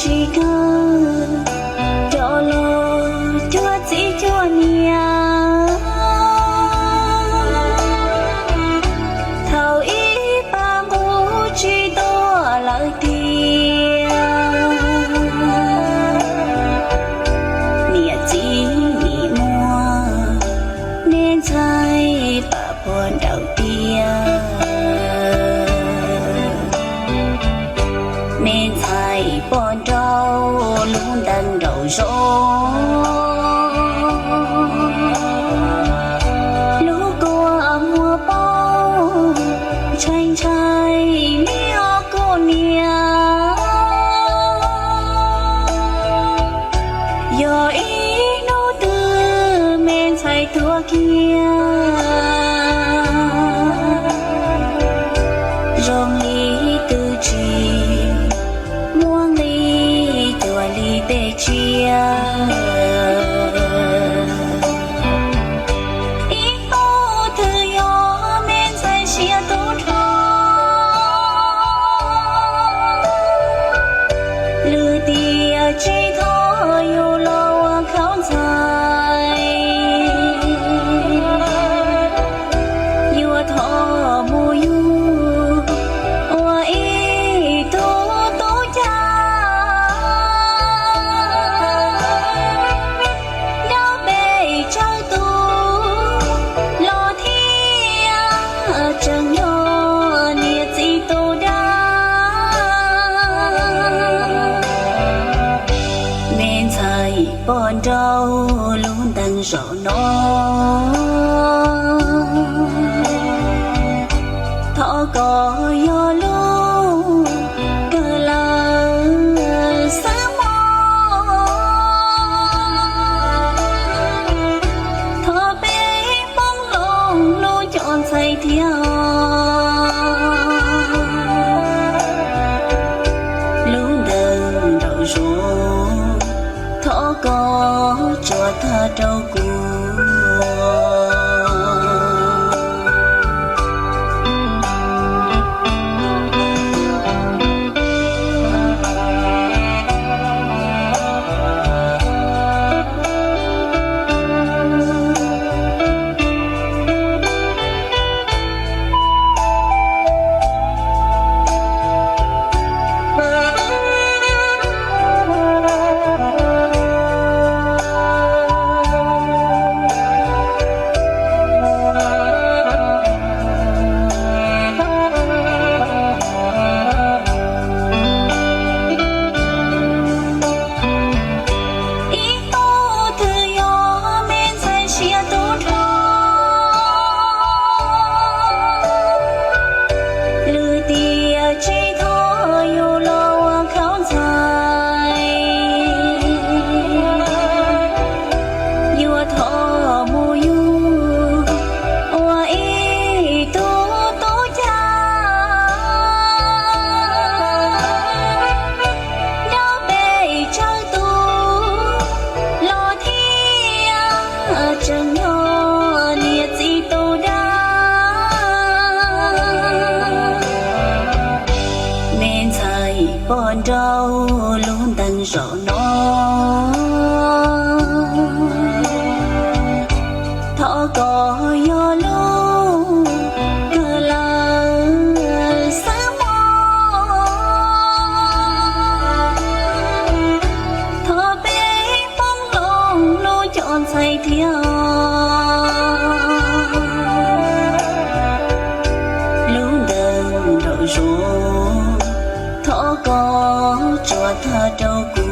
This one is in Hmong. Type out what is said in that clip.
tsis kawg, cov los cuag txiv cuag niam. Thaum ib pab nqus tsis tuaj lawm tiag, niam txiv nim muag, me ntxhais pab pog nraum tiag. Me ntxhais pog nraug lub ntees nraum zoov, lub kua muag paug ntshai ntshai me ob kuj niam. Yog ib hnub twg me ntxhais tuag kiag, zoo li twb tsis muaj nqi cuag li peb tsiaj. Ib hnub twg yog me ntxhais siav tu nrho, lwm tiam tsis thov yus los ua khaub ntxhais, yuav thov mus yug ua ib tug tub cag, nrog peb tsawg tus los thiaj tseem yog niam txiv tus dab. Me ntxhais pog nraug lub ntees zaum no, thov kom yog lub kawg lawm xwb mog. Thov peb poob hloov lub cov ntxhais thiab, lub ntees nraum zoov, thov kom tsuas tag rau kuv. Ib hnub twg yog me ntxhais siav tu nrho, lwm tiam tsis thov yus los ua khaub ntxhais, yuav thov mus yug ua ib tug tub cag, nrog peb tsawg tus los thiaj tseem yog niam txiv tus dab. Me ntxhais pog nraug lub ntees zaum no, thov kom yog lub kawg lawm xwb mog. Thov peb poob hloov lub cov ntxhais thiab, lub ntees nraum zoov, thov kom tsuas tag rau kuv.